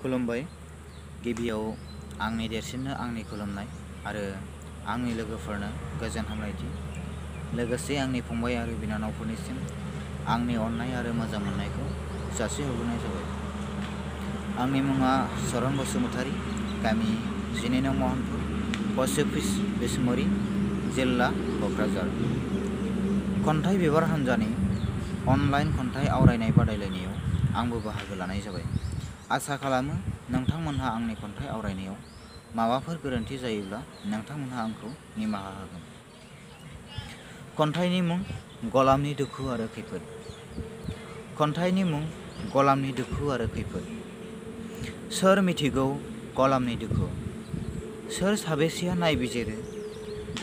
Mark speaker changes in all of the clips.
Speaker 1: खुलुमबाय। गिबियाव आंनि देरसिननो आंनि खुलुमनाय आरो आंनि लोगोफोरनो गोजोन हामलायथि, लोगोसे आंनि फंबाय आरो बिनानावफोरनिसिम आंनि अननाय आरो मोजां मोननायखौ जासिहरग्रोनाय जाबाय। आंनि मुङा चरन बसुमतारी, गामि 12 नं महनपुर, पस्ट अफिस बिसमुरि, जिल्ला क'क्राझार। खन्थाइ बिबार हान्जानि अनलाइन खन्थाइ आवरायनाय बादायलायनायाव आंबो बाहागो लानाय जाबाय। आसा खालामो नोंथांमोनहा आंनि खन्थाइ आवरायनायाव माबाफोर गोरोन्थि जायोब्ला नोंथांमोनहा आंखौ निमाहा होगोन। खन्थाइनि मुं गलामनि दुखु आरो खैफोद। खन्थाइनि मुं गलामनि दुखु आरो खैफोद। सोर मिथिगौ गलामनि दुखु? सोर साबेसेया नायबिजिरो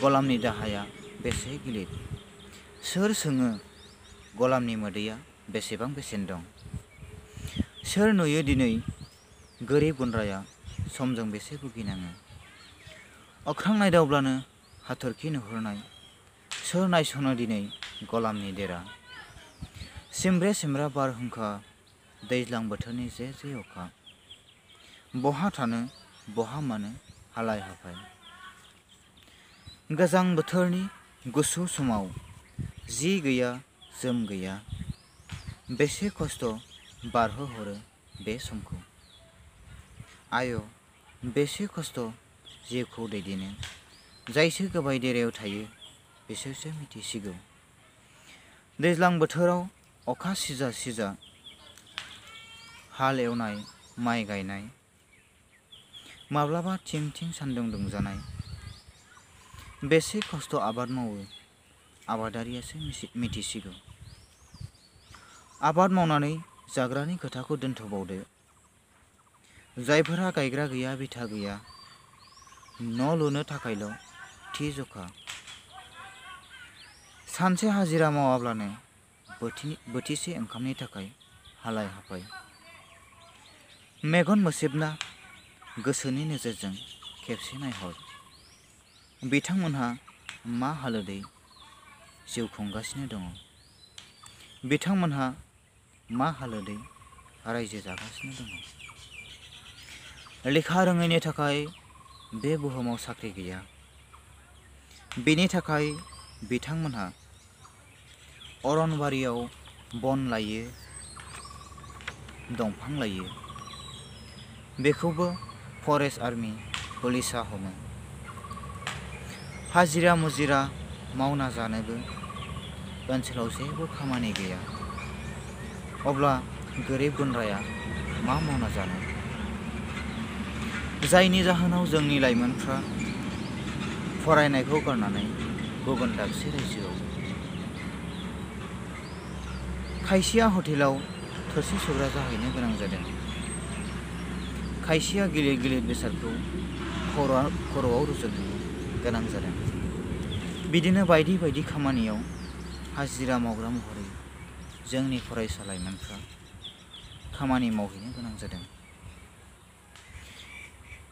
Speaker 1: गलामनि दाहाया बेसे गिलिर? सोर सोङो गलामनि मोदैया बेसेबां बेसेन दं? सोर नुयो दिनै गोरिब गुन्द्राया समजों बेसे भुगिनाङो? अख्रां नायदावब्लानो हाथरखि नुहुरनाय, सोर नायसनो दिनै गलामनि देरा? सिमब्रे सिमब्रा बारहुंखा, दैज्लां बोथोरनि जे जे अखा, बहा थानो बहा मानो हालाय हाफाय? गोजां बोथोरनि गुसु समाव जि गैया जोम गैया, बेसे खस्थ' बारहोहरो बे समखौ। आय' बेसे खस्थ' जिउखौ दैदेनो, जायसो गोबाय देरायाव थायो बिसोरसो मिथिसिगौ। दैज्लां बोथोराव अखा सिजा सिजा हाल एवनाय माइ गायनाय, माब्लाबा थिं थिं सान्दुं दुंजानाय, बेसे खस्थ' आबाद मावो आबादारियासो मिथिसिगौ। आबाद मावनानै जाग्रानि खोथाखौ दोनथ'बावदो, जायफोरहा गायग्रा गैया बिथा गैया, न' लुनो थाखायल' थि जखा, सानसे हाजिरा मावाब्लानो बोथिसे ओंखामनि थाखाय हालाय हाफाय। मेगन मोसेबना गोसोनि नोजोरजों खेबसे नायहर, बिथांमोनहा मा हालोदै जिउ खुंगासिनो दङ, बिथांमोनहा मा हालोदै रायजो जागासिनो दङ। लेखा रोङैनि थाखाय बे बुहुमाव साख्रि गैया, बेनि थाखाय बिथांमोनहा अरनबारियाव बन लायो, दंफां लायो, बेखौबो फरेस्ट आर्मि पुलिसा हमो। हाजिरा मुजिरा मावना जानोबो ओनसोलाव जेबो खामानि गैया, अब्ला गोरिब गुन्द्राया मा मावना जानो? जायनि जाहोनाव जोंनि लाइमोनफ्रा फरायनायखौ गारनानै गुबुन दाबसे रायजोआव, खायसेया हटेलाव थोरसि सुग्रा जाहैनो गोनां जादों, खायसेया गिलिर गिलिर बेसादखौ खर'आव रुजुनहैनो गोनां जादों। बिदिनो बायदि बायदि खामानियाव हाजिरा मावग्रा महरै जोंनि फरायसा लाइमोनफ्रा खामानि मावहैनो गोनां जादों।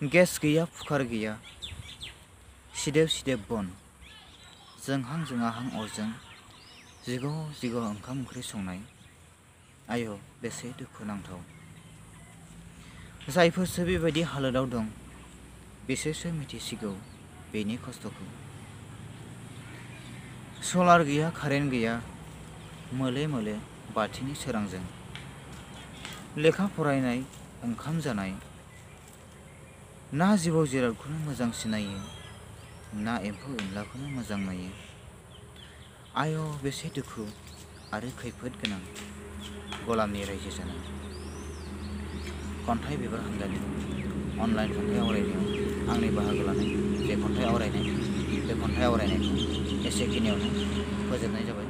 Speaker 1: गेस गैया कुकार गैया, सिदोब सिदोब बन, जोंहां जोङाहां अरजों जिग' जिग' ओंखाम ओंख्रि संनाय, आय' बेसे दुखु नांथाव। जायफोरसो बेबायदि हालोदाव दं बिसोरसो मिथिसिगौ बेनि खस्थ'खौ। सलार गैया कारेन्ट गैया, मोले मोले बाथिनि सोरांजों लेखा फरायनाय, ओंखाम जानाय, ना जिबौ जिरादखौनो मोजां सिनायो, ना एम्फौ एनलाखौनो मोजां नुयो। आय' बेसे दुखु आरो खैफोद गोनां गलामनि रायजो जानाय। खन्थाइ बिबार हान्जानि अनलाइन खन्थाइ आवरायनायाव आंनि बाहागो लानाय जे खन्थाइ आवरायनाय, बे खन्थाइ आवरायनायखौ एसेखिनियावनो फोजोबनाय जाबाय।